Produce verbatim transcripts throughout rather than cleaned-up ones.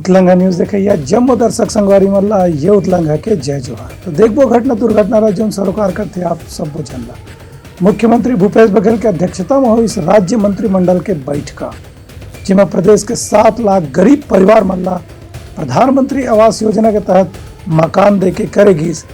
उतलंगा news देखइया जम्मो दर्शक संगवारी मन ला ये उतलंगा के जय जोहार। तो देखबो घटना दुर्घटना ला, जौन सरोकार करथे आप सब्बो झन ला। मुख्यमंत्री भूपेश बघेल के अध्यक्षता में होइस राज्य मंत्रिमंडल के बैठका, जेमा प्रदेश के सात लाख गरीब परिवार मन ला प्रधानमंत्री आवास योजना के तहत मकान देके करे गिस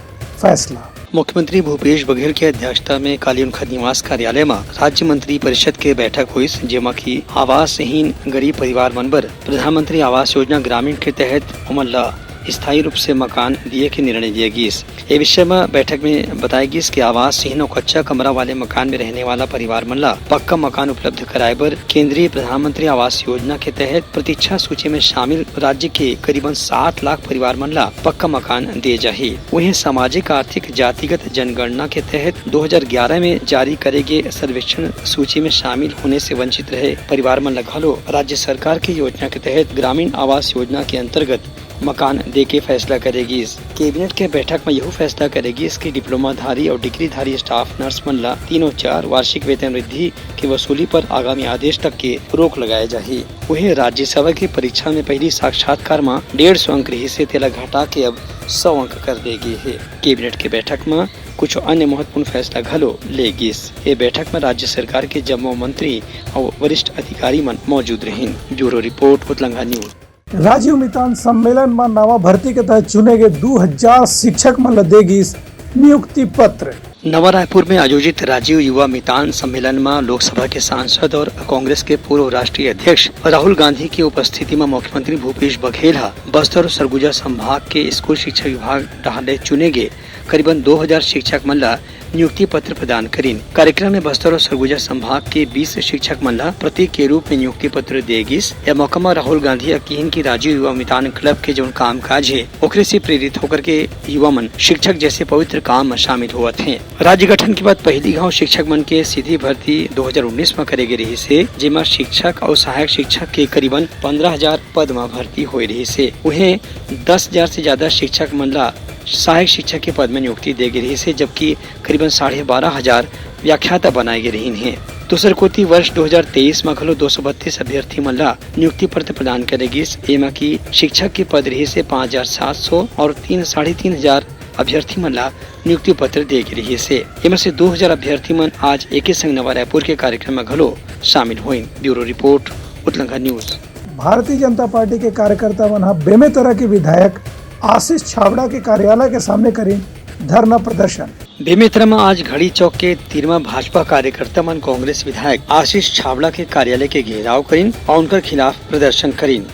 फैसला। मुख्यमंत्री भूपेश बघेल के अध्यक्षता में काली उनखर निवास कार्यालय म राज्य मंत्री परिषद के बैठक होइस, जेमा कि आवासहीन गरीब परिवार मन बर प्रधानमंत्री आवास योजना ग्रामीण के तहत ओमन ला स्थायी रूप से मकान दिए के निर्णय दिए गिस। ए विषय म बैठक में बताए गिस कि आवासहीन अउ कच्चा कमरा वाले मकान में रहने वाला परिवार मन ला पक्का मकान उपलब्ध कराए बर केंद्रीय प्रधानमंत्री आवास योजना के तहत प्रतीक्षा सूची में शामिल राज्य के करीबन सात लाख परिवार मन ला पक्का मकान दिए जाही। वहीं सामाजिक आर्थिक जातिगत जनगणना के तहत दो हज़ार ग्यारह में जारी करे गे सर्वेक्षण सूची में शामिल होने से वंचित रहे परिवार मन ला घलो राज्य सरकार के योजना के तहत ग्रामीण आवास योजना के अंतर्गत मकान दे के फैसला करे गिस। कैबिनेट के बैठक में यहू फैसला करे गिस कि डिप्लोमाधारी और डिग्रीधारी स्टाफ नर्स मन ला तीनों चार वार्षिक वेतन वृद्धि के वसूली पर आगामी आदेश तक के रोक लगाए जाही। वहीं राज्यसभा के परीक्षा में पहली साक्षात्कार में डेढ़ सौ अंक रहिस हे, तेला घटा के अब सौ अंक कर दे गे हे। कैबिनेट के बैठक में कुछ अन्य महत्वपूर्ण फैसला घलो ले गिस। ये बैठक में राज्य सरकार के जम्मो मंत्री और वरिष्ठ अधिकारी मन मौजूद रहिन। Bureau report, Utlanga news. Rajiv मितान सम्मेलन म नवा भर्ती के तहत चुने गे दू हजार शिक्षक मन ल दे गिस नियुक्ति पत्र। नवा रायपुर में आयोजित राजीव युवा मितान सम्मेलन म लोकसभा के सांसद और कांग्रेस के पूर्व राष्ट्रीय अध्यक्ष राहुल गांधी की उपस्थिति म मुख्यमंत्री भूपेश बघेल ह बस्तर और सरगुजा संभाग के स्कूल शिक्षा विभाग डहार ले चुने गे करीबन दो हजार शिक्षक मन ल नियुक्ति पत्र प्रदान करिन। कार्यक्रम में बस्तर और सरगुजा संभाग के बीस शिक्षक मन ला प्रतीक के रूप में नियुक्ति पत्र दे गिस। यह मौका म राहुल गांधी ह किहिन कि राजीव युवा मितान क्लब के जौन कामकाज हे, ओकरे से प्रेरित होकर के युवा मन शिक्षक जैसे पवित्र काम म शामिल होवत हें। राज्य गठन के बाद पहली घाव शिक्षक मन के सीधी भर्ती दो हज़ार उन्नीस म करे गे रिहिस हे, जेमा शिक्षक अउ सहायक शिक्षक के करीबन पंद्रह हजार पद म भर्ती होए रिहिस हे। उहें दस हजार से ज्यादा शिक्षक मन ला सहायक शिक्षक के पद में नियुक्ति दे गे रिहिस हे, जबकि करीबन साढ़े बारह हजार व्याख्याता बनाए गे रहिन हे। दूसर कोति, वर्ष दो हज़ार तेईस म घलो दो सौ बत्तीस अभ्यर्थी मन ला नियुक्ति पत्र प्रदान करे गिस। एमा कि शिक्षक के पद रिहिस हे पाँच हजार सात सौ और तीन, साढ़े तीन हजार अभ्यर्थी मन ला नियुक्ति पत्र दे गे रिहिस हे। एमा से दो हजार अभ्यर्थी मन आज एके संग नवा रायपुर के कार्यक्रम म घलो शामिल होइन। Bureau report, Utlanga news. Bharatiya Janata party के कार्यकर्ता मन ह बेमेतरा के विधायक आशीष छाबड़ा के कार्यालय के सामने करिन धरना प्रदर्शन। बेमेतरा म आज घड़ी चौक के तीर म भाजपा कार्यकर्ता मन कांग्रेस विधायक आशीष छाबड़ा के कार्यालय के घेराव करिन और उनकर खिलाफ प्रदर्शन करिन।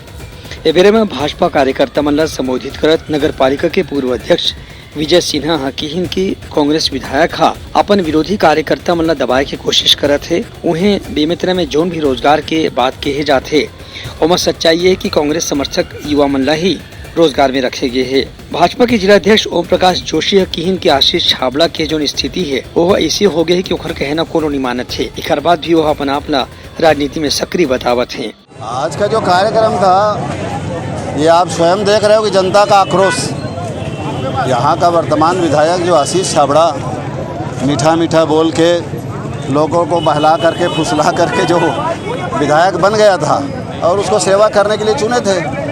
ए बेरा म भाजपा कार्यकर्ता मन ल संबोधित करत नगर पालिका के पूर्व अध्यक्ष विजय सिन्हा ह किहिन कि कांग्रेस विधायक ह अपन विरोधी कार्यकर्ता मन ल दबाए के कोशिश करत हे। उहें, बेमेतरा में जौन भी रोजगार के बात कहे जात हे, ओमा सच्चाई ये कि कांग्रेस समर्थक युवा मन ल ही रोजगार में रखे गे हे। भाजपा के जिला अध्यक्ष ओम प्रकाश जोशी ह किहिन कि आशीष छाबड़ा के जौन स्थिति हे, ओह ऐसे हो गे हे कि ओखर कहना कोनो नहीं मानत हे। एखर बाद भी ओह अपन आप ल राजनीति में सक्रिय बतावत हे। आज का जो कार्यक्रम था, ये आप स्वयं देख रहे हो कि जनता का आक्रोश। यहाँ का वर्तमान विधायक जो आशीष छाबड़ा मीठा मीठा बोल के लोगों को बहला करके, फुसला करके जो विधायक बन गया था और उसको सेवा करने के लिए चुने थे,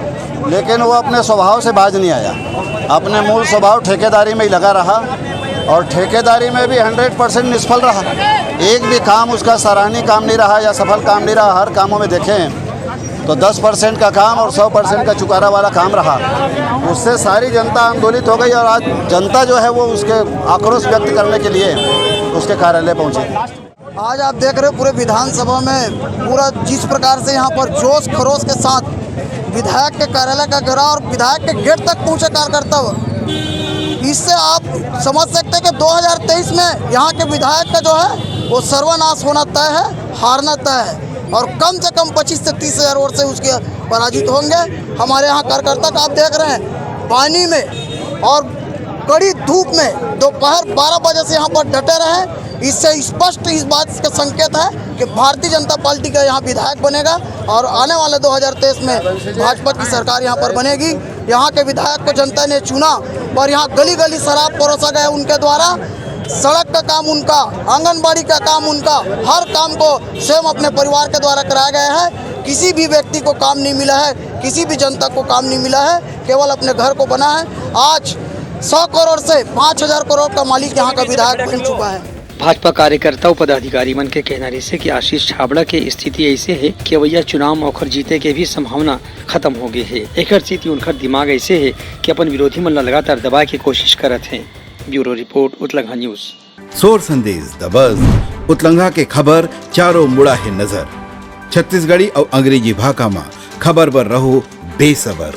लेकिन वो अपने स्वभाव से बाज नहीं आया। अपने मूल स्वभाव ठेकेदारी में ही लगा रहा और ठेकेदारी में भी हंड्रेड परसेंट निष्फल रहा। एक भी काम उसका सराहनीय काम नहीं रहा या सफल काम नहीं रहा। हर कामों में देखें तो दस परसेंट का काम और सौ परसेंट का चुकारा वाला काम रहा। उससे सारी जनता आंदोलित हो गई और आज जनता जो है वो उसके आक्रोश व्यक्त करने के लिए उसके कार्यालय पहुंची। आज आप देख रहे हो पूरे विधानसभा में पूरा जिस प्रकार से यहाँ पर जोश खरोश के साथ विधायक के कार्यालय का घेराव और विधायक के गेट तक पहुंचे कार्यकर्ता, इससे आप समझ सकते हैं कि दो हज़ार तेईस में यहाँ के विधायक का जो है वो सर्वनाश होना तय है, हारना तय है और कम से कम पच्चीस से तीस हजार वोट से उसके पराजित होंगे। हमारे यहाँ कार्यकर्ता का आप देख रहे हैं पानी में और कड़ी धूप में दोपहर बारह बजे से यहाँ पर डटे रहे। इससे स्पष्ट इस बात का संकेत है कि भारतीय जनता पार्टी का यहाँ विधायक बनेगा और आने वाले दो हज़ार तेईस में भाजपा की सरकार यहाँ पर बनेगी। यहाँ के विधायक को जनता ने चुना और यहाँ गली गली शराब परोसा गया उनके द्वारा। सड़क का काम उनका, आंगनबाड़ी का काम उनका, हर काम को स्वयं अपने परिवार के द्वारा कराया गया है। किसी भी व्यक्ति को काम नहीं मिला है। किसी भी जनता को काम नहीं मिला है, केवल अपने घर को बना है। आज सौ करोड़ से पाँच हज़ार करोड़ का मालिक यहाँ का विधायक बन चुका है। भाजपा कार्यकर्ता अउ पदाधिकारी मन के कहना रहिसे कि आशीष छाबड़ा के स्थिति अइसे हे कि अवइया चुनाव म ओखर जीते के भी संभावना खत्म हो गे हे। एखर सेती उनखर दिमाग अइसे हे कि अपन विरोधी मन ला लगातार दबाए के कोशिश करत हे। Bureau report, Utlangha news. सोर संदेश दबस, उतलंघा के खबर चारों मुड़ा हे नजर। छत्तीसगढ़ी अउ अंग्रेजी भाखा म खबर बर रहो बेसबर।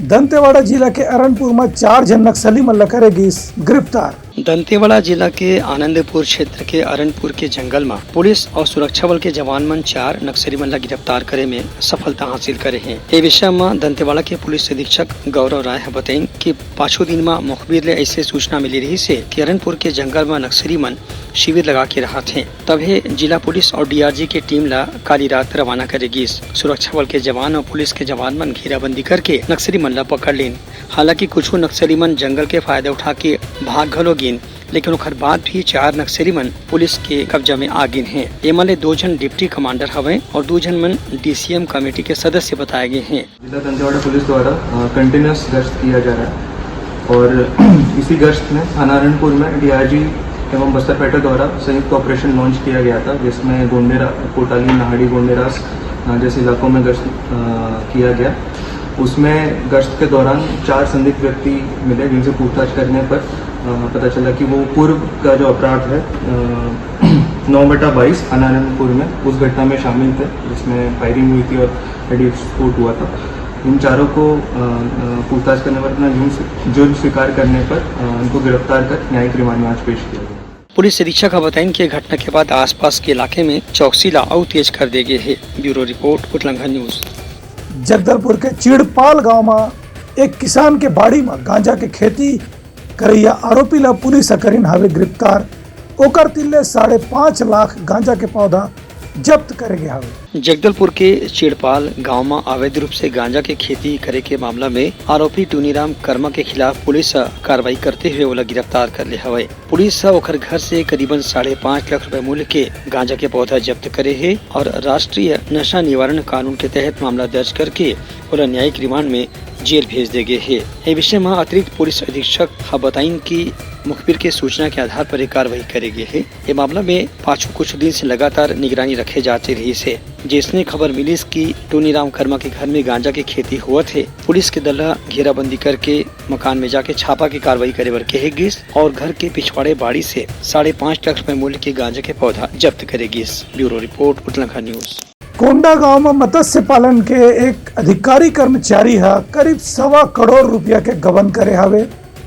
दंतेवाड़ा जिला के अरनपुर म चार झन नक्सली मन ल करे गिस गिरफ्तार। दंतेवाड़ा जिला के आनंदपुर क्षेत्र के अरनपुर के जंगल म पुलिस अउ सुरक्षा बल के जवान मन चार नक्सली मन ल गिरफ्तार करे में सफलता हासिल करे हे। ए विषय म दंतेवाड़ा के पुलिस अधीक्षक गौरव राय ह बताइन कि पाछू दिन म मुखबिर ले अइसे सूचना मिले रहिस हे कि अरनपुर के जंगल म नक्सली मन शिविर लगा के रहत हे। तभे जिला पुलिस अउ डीआरजी के टीम ला काली रात रवाना करे गिस। सुरक्षा बल के जवान अउ पुलिस के जवान मन घेराबंदी करके नक्सली मन ला पकड़ लीन। हालांकि कुछू नक्सली मन जंगल के फायदा उठा के भाग घलो गिन, लेकिन ओखर बाद भी चार नक्सली मन पुलिस के कब्जा में आ गिन हे। एमा ले दो झन डिप्टी कमांडर हवय अउ दो झन मन डीसीएम कमेटी के सदस्य बताए गे हे। जिला दंतेवाड़ा पुलिस द्वारा, अ, कंटिन्यूअस गश्त किया जा रहा है और इसी गश्त में थाना अरनपुर में डीआरजी एवं बस्तर पेटा द्वारा संयुक्त ऑपरेशन लॉन्च किया गया था, जिसमें गोंडेरा, कोटाली, नाहड़ी, गोंडेरास, अ, जैसे इलाकों में गश्त, अ, किया गया। उसमें गश्त के दौरान चार संदिग्ध व्यक्ति मिले, जिनसे पूछताछ करने पर, अ, पता चला कि वो पूर्व का जो अपराध है, अ, नौ बटा बाईस थाना अरनपुर में उस घटना में शामिल थे, जिसमें फायरिंग हुई थी और हेड विस्फोट हुआ था। इन चारों को, अ, अ, पूछताछ करने पर अपना जुर्म स्वी-, जुर्म स्वीकार करने पर, अ, उनको गिरफ्तार कर न्यायिक रिमांड में आज पेश किया गया। पुलिस अधीक्षक ह बताइन कि घटना के बाद आसपास के इलाके में चौकसी ला अउ तेज कर दे गे हे। Bureau report, Utlangha news. Jagdalpur के चिड़पाल गांव म एक किसान के बाड़ी म गांजा के खेती करइया आरोपी ला पुलिस ह करिन हावे गिरफ्तार। ओकर तीर ले साढ़े पाँच लाख गांजा के पौधा जब्त करे गे हावे। जगदलपुर के चिड़पाल गांव म अवैध रूप से गांजा के खेती करे के मामला में आरोपी टूनीराम कर्मा के खिलाफ पुलिस ह कार्रवाई करते हुए ओला गिरफ्तार कर ले हवय। पुलिस ह ओखर घर से करीबन साढ़े पाँच लाख रुपए मूल्य के गांजा के पौधा जब्त करे हे और राष्ट्रीय नशा निवारण कानून के तहत मामला दर्ज करके ओला न्यायिक रिमांड में जेल भेज दे गे हे। ए विषय म अतिरिक्त पुलिस अधीक्षक ह बताइन कि मुखबिर के सूचना के आधार पर ये कार्रवाई करे गे हे। ये मामला में पाछू कुछ दिन से लगातार निगरानी रखे जाते रहिस हे। जैसने खबर मिलिस कि टूनीराम कर्मा के घर में गांजा के खेती होवत हे, पुलिस के दल ह घेराबंदी करके मकान में जाके छापा के कार्रवाई करे बर कहे गिस और घर के पिछवाड़े बाड़ी से साढ़े पाँच लाख रुपए मूल्य के गांजा के पौधा जब्त करे गिस। Bureau report, Utlangha news. Kondagaon म मत्स्य पालन के एक अधिकारी कर्मचारी ह करीब सवा करोड़ रुपया के गबन करे हावे।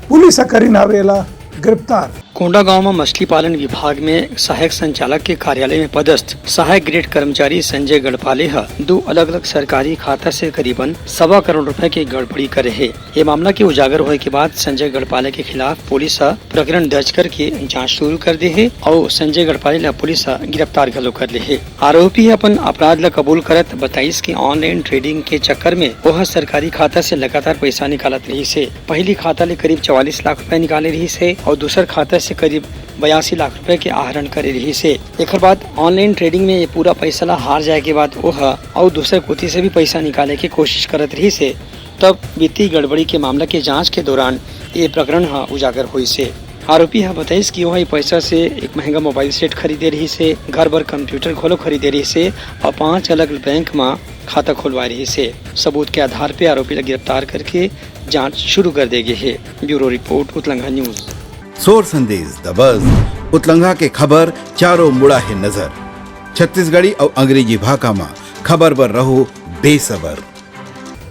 पुलिस ह करिन हावे एला गिरफ्तार। कोंडागांव म मछली पालन विभाग में सहायक संचालक के कार्यालय में पदस्थ सहायक ग्रेड कर्मचारी संजय गढ़पाले ह दो अलग-अलग सरकारी खाता से करीबन सवा करोड़ रुपए के गड़बड़ी करे हे। ये मामला के उजागर होए के बाद संजय गढ़पाले के खिलाफ पुलिस ह प्रकरण दर्ज करके जांच शुरू कर दे हे अउ संजय गढ़पाले ला पुलिस ह गिरफ्तार घलो कर ले हे। आरोपी ह अपन अपराध ला कबूल करत बताइस कि ऑनलाइन ट्रेडिंग के चक्कर में ओह सरकारी खाता से लगातार पैसा निकालत रहिस हे। पहिली खाता ले करीब चवालीस लाख रुपए निकाले रहिस हे अउ दूसर खाता से करीब बयासी लाख रुपए के आहरण करे रहिस हे। एखर बाद ऑनलाइन ट्रेडिंग में ये पूरा पैसा ला हार जाए के बाद ओह अउ दूसर कोति से भी पैसा निकाले के कोशिश करत रहिस हे। तब वित्तीय गड़बड़ी के मामला के जांच के दौरान ये प्रकरण ह उजागर होइस हे। आरोपी ह बताइस कि ओह ये पैसा से एक महंगा मोबाइल सेट खरीदे रहिस हे, घर बर कंप्यूटर घलो खरीदे रहिस हे अउ पांच अलग बैंक म खाता खोलवाए रहिस हे। सबूत के आधार पे आरोपी ला गिरफ्तार करके जांच शुरू कर दे गे हे। Bureau report, Utlangha news. सोर संदेश दबस, उतलंघा के खबर चारों मुड़ा हे नजर। छत्तीसगढ़ी अउ अंग्रेजी भाखा म खबर बर रहो बेसबर।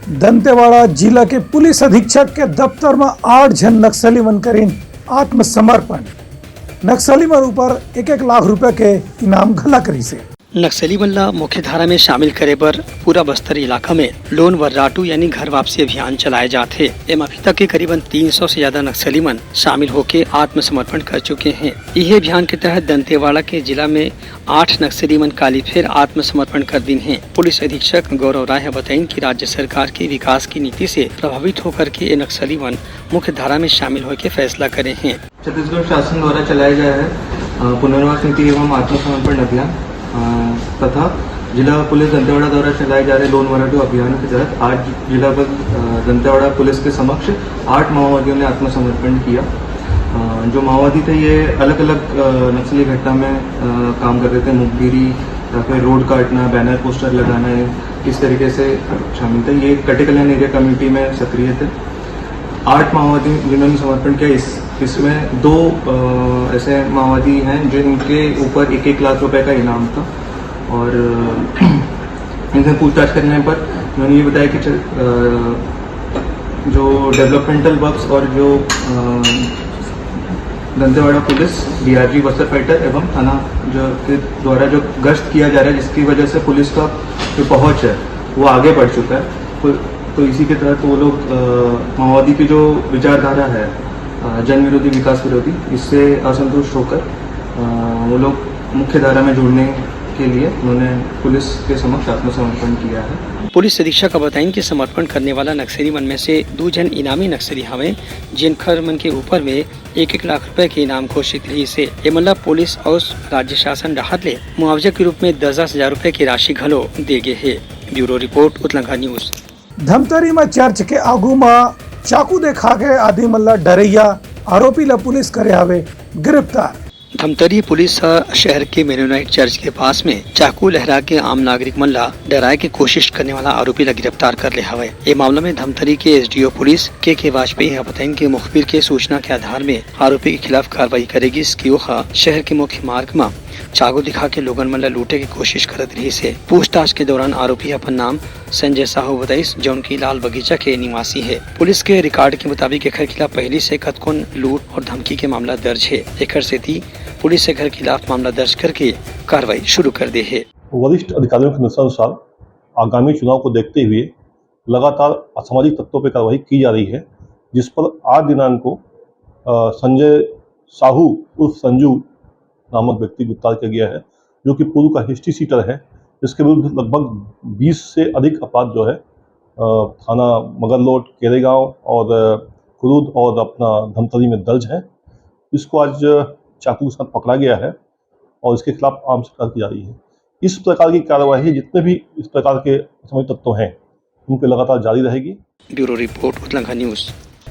दंतेवाड़ा जिला के पुलिस अधीक्षक के दफ्तर म आठ झन नक्सली मन करिन आत्मसमर्पण। नक्सली मन ऊपर एक एक लाख रुपया के इनाम घलक रहिस हे। नक्सली मन ला मुख्य धारा में शामिल करे बर पूरा बस्तर इलाका में लोन वर्राटू यानी घर वापसी अभियान चलाए जात हे। एमा अभी तक के करीबन तीन सौ से ज्यादा नक्सली मन शामिल होके आत्मसमर्पण कर चुके हैं। इहे अभियान के तहत दंतेवाड़ा के जिला में आठ नक्सली मन काली फेर आत्मसमर्पण कर दिन हे। पुलिस अधीक्षक गौरव राय ह बताइन कि राज्य सरकार के विकास की नीति से प्रभावित होकर के ये नक्सली मन मुख्य धारा में शामिल होए के फैसला करे हैं। छत्तीसगढ़ शासन द्वारा चलाए जा रहे, अ, पुनर्वास नीति एवं आत्मसमर्पण अभियान, अ, तथा जिला पुलिस दंतेवाड़ा द्वारा चलाए जा रहे लोन वराटू अभियान के तहत आज जिला बल, अ, दंतेवाड़ा पुलिस के समक्ष आठ माओवादियों ने आत्मसमर्पण किया। अ, जो माओवादी थे, ये अलग-अलग, अ, नक्सली घटना में, अ, काम कर रहे थे। मुखबिरी या फिर रोड काटना, बैनर पोस्टर लगाना, ये किस तरीके से शामिल थे। ये कटेकल्याण एरिया कमेटी में सक्रिय थे। आठ माओवादी जिन्होंने समर्पण किया, इस, इसमें दो, अ, ऐसे माओवादी हैं जिनके ऊपर एक एक लाख रुपए का इनाम था। और, अ, इनसे पूछताछ करने पर उन्होंने ये बताया कि च-, अ, जो डेवलपमेंटल वर्क्स और जो, अ, Dantewada police, DRG Bastar fighter एवं थाना जो के द्वारा जो गश्त किया जा रहा है, जिसकी वजह से पुलिस का जो पहुंच है, वो आगे बढ़ चुका है। तो, तो इसी के तहत वो लोग, अ, माओवादी की जो विचारधारा है, अ, जन विरोधी, विकास विरोधी, इससे असंतुष्ट होकर, अ, वो लोग मुख्य धारा में जुड़ने के लिए उन्होंने पुलिस के समक्ष आत्मसमर्पण किया है। पुलिस अधीक्षक ह बताइन कि समर्पण करने वाला नक्सली मन में से दू झन इनामी नक्सली हवय, जेनखर मन के ऊपर में एक एक लाख रुपए के इनाम घोषित रहिस हे। एमन ला पुलिस अउ राज्य शासन डहार ले मुआवजा के रूप में दस दस हजार रुपए के राशि घलो दे गे हे। Bureau report, Utlangha news. Dhamtari म चर्च के आगू म चाकू देखा के आदमी मन ला डरैया आरोपी ला पुलिस करे हावे गिरफ्तार। धमतरी पुलिस ह शहर के मेनोनाइट चर्च के पास में चाकू लहरा के आम नागरिक मन ला डराए के कोशिश करने वाला आरोपी ला गिरफ्तार कर ले हवय। ये मामला में धमतरी के एसडीओ पुलिस के के वाजपेयी ह बताइन कि मुखबिर के सूचना के आधार में आरोपी के खिलाफ कार्रवाई करे गिस कि ओह शहर के मुख्य मार्ग म चाकू दिखा के लोगन मन ला लूटे के कोशिश करत रिहिस हे। पूछताछ के दौरान आरोपी ह अपन नाम संजय साहू बताइस, जौन की लाल बगीचा के निवासी हे। पुलिस के रिकॉर्ड के मुताबिक एखर खिलाफ पहली से कतकोन लूट और धमकी के मामला दर्ज हे। एखर सेती पुलिस एखर खिलाफ मामला दर्ज करके कार्रवाई शुरू कर दे हे। वरिष्ठ अधिकारियों के निर्देशानुसार आगामी चुनाव को देखते हुए लगातार असामाजिक तत्वों पर कार्रवाई की जा रही है, जिस पर आठ दिनांक को, अ, संजय साहू उर्फ संजू नामक व्यक्ति गिरफ्तार किया गया है, जो कि पूर्व का हिस्ट्री शीटर है, जिसके विरुद्ध लगभग बीस से अधिक अपराध जो है, अ, थाना मगरलोड, केरेगांव और, अ, कुरुद और अपना धमतरी में दर्ज है। इसको आज चाकू के साथ पकड़ा गया है और इसके खिलाफ आर्म्स कार्रवाई की जा रही है। इस प्रकार की कार्यवाही, जितने भी इस प्रकार के असामाजिक तत्व हैं, उन पे लगातार जारी रहेगी। Bureau report, Utlangha news.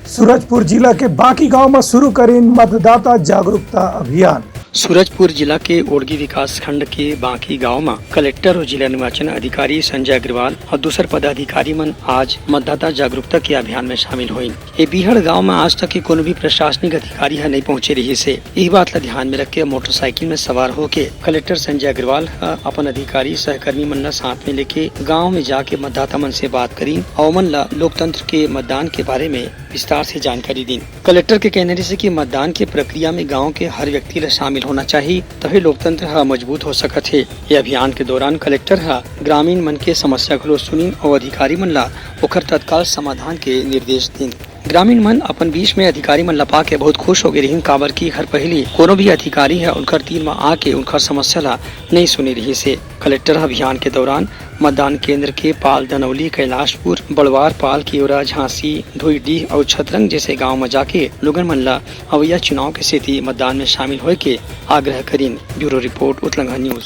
Surajpur जिला के बांकी गांव म शुरू करिन मतदाता जागरूकता अभियान। सूरजपुर जिला के ओड़गी विकास खंड के बांकी गांव म कलेक्टर और जिला निर्वाचन अधिकारी संजय अग्रवाल और दूसर पदाधिकारी मन आज मतदाता जागरूकता के अभियान में शामिल होइन। ए बीहड़ गांव म आज तक के कोनो भी प्रशासनिक अधिकारी ह नइ पहुंचे रिहिस हे। इही बात ल ध्यान में रख के मोटरसाइकिल में सवार होके कलेक्टर संजय अग्रवाल ह अपन अधिकारी सहकर्मी मन ल साथ में लेके गांव में जाके मतदाता मन से बात करिन और ओमन ल लोकतंत्र के मतदान के बारे में विस्तार से जानकारी दीन। कलेक्टर के कहना रिहिस कि मतदान के प्रक्रिया में गांव के हर व्यक्ति ल शामिल होना चाहिए, तभी लोकतंत्र ह मजबूत हो सकत हे। ये अभियान के दौरान कलेक्टर ह ग्रामीण मन के समस्या घलो सुनिन और अधिकारी मन ल ओखर तत्काल समाधान के निर्देश दीन। ग्रामीण मन अपन बीच में अधिकारी मन ल पाके बहुत खुश हो गए रिहिन, काबर कि हर पहली कोनो भी अधिकारी ह उनकर तीर म आके उनकर समस्या ल नइ सुने रिहिस हे। कलेक्टर ह अभियान के दौरान मतदान केंद्र के पाल, दनौली, कैलाशपुर, बड़वार, पाल, कियोरा, झांसी, धुईडीह अउ छतरंग जैसे गांव म जाके लोगन मन ल अवइया चुनाव के सेती मतदान में शामिल होए के आग्रह करिन। Bureau report, Utlangha news.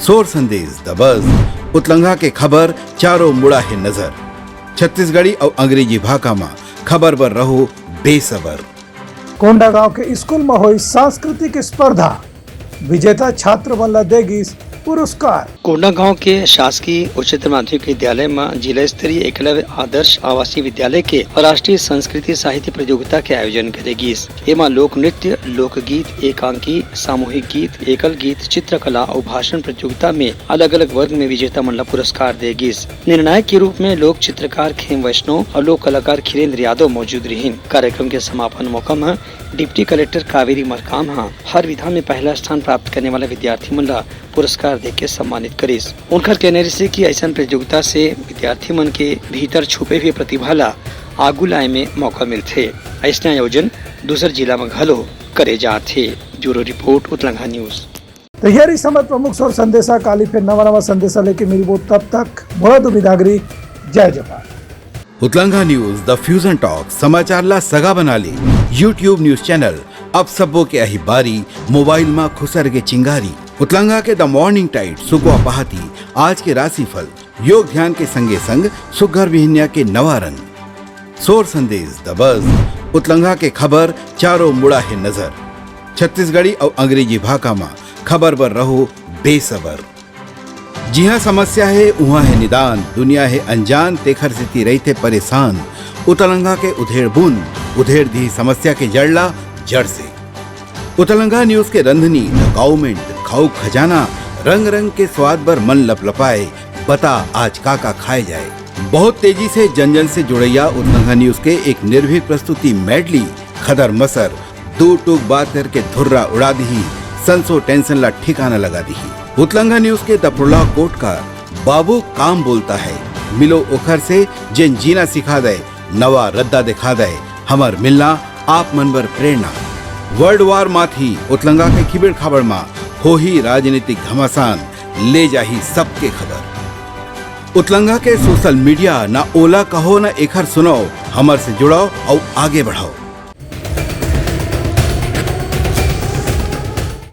सोर संदेश, द बज। उतलंघा के खबर चारों मुड़ा हे नजर। छत्तीसगढ़ी अउ अंग्रेजी भाखा म खबर बर रहो बेसबर। कोंडागांव के स्कूल म होई सांस्कृतिक स्पर्धा, विजेता छात्र मन ला दे गिस पुरस्कार। कोंडागांव के शासकीय उच्चतर माध्यमिक विद्यालय म जिला स्तरीय एकलव्य आदर्श आवासीय विद्यालय के राष्ट्रीय संस्कृति साहित्य प्रतियोगिता के आयोजन करे गिस। एमा लोक नृत्य, लोकगीत, एकांकी, सामूहिक गीत, एकल गीत, चित्रकला अउ भाषण प्रतियोगिता में अलग-अलग वर्ग में विजेता मन ला पुरस्कार दे गिस। निर्णायक के रूप में लोक चित्रकार खेम वैष्णव अउ लोक कलाकार खिरेंद्र यादव मौजूद रिहिन। कार्यक्रम के समापन मौका म डिप्टी कलेक्टर कावेरी मरकाम ह हर विधा में पहला स्थान प्राप्त करने वाला विद्यार्थी मन ला पुरस्कार देके सम्मानित करिस। उनकर कहना रिहिस कि अइसन प्रतियोगिता से विद्यार्थी मन के भीतर छुपे हुए प्रतिभा ला आगू लाए में मौका मिलथे। अइसने आयोजन दूसर जिला म घलो करे जात हे। Bureau report, Utlangha news. तो ये रही समय प्रमुख सोर संदेशा। काली फिर नवा नवा संदेशा लेके मिलबो, तब तक मोला दो बिदागरी। जय जोहार। उतलंघा न्यूज, द फ्यूजन टॉक, समाचार ला सगा बना ले। YouTube न्यूज चैनल, अब सबो के अही बारी, मोबाइल मा खुसर के चिंगारी। उतलंगा के द मॉर्निंग टाइड, सुकवा पहाती, आज के राशिफल, योग ध्यान के संगे संग सुग्घर बिहनिया के नवा रंग, सोर संदेश, द बज, उतलंगा के खबर, चारों मुड़ा हे नजर। छत्तीसगढ़ी अउ अंग्रेजी भाखा म खबर बर रहो बेसबर। जिहां समस्या हे, उहां हे निदान, दुनिया हे अनजान, तेखर सेती रहिथे परेशान। उतलंगा के उधेड़ बुन, उधेड़ दिही समस्या के जड़ ला जड़ से। उतलंगा न्यूज के रंधनी, द काउमेंट, खाऊ खजाना, रंग रंग के स्वाद बर मन लपलपाए, बता आज का का खाए जाए। बहुत तेजी से जन जन से जुड़ैया उतलंगा न्यूज के एक निर्भीक प्रस्तुति मैडली, खदर मसर, दू टूक बात करके धुर्रा उड़ा दिही, संसो टेंशन ला ठिकाना लगा दिही। उतलंगा न्यूज के द प्रोलॉग कोट का, बाबू काम बोलता है, मिलो ओखर से जेन जीना सिखा दे, नवा रद्दा दिखा दे, हमर मिलना आप मन बर प्रेरणा। वर्ल्ड वार माथी उतलंगा के खिबेड़ खाबड़ मा होही राजनीतिक घमासान, ले जाही सबके खबर। उतलंगा के सोशल मीडिया, ना ओला कहो ना एखर सुनाओ, हमर से जुड़ाओ अउ आगे बढ़ाओ।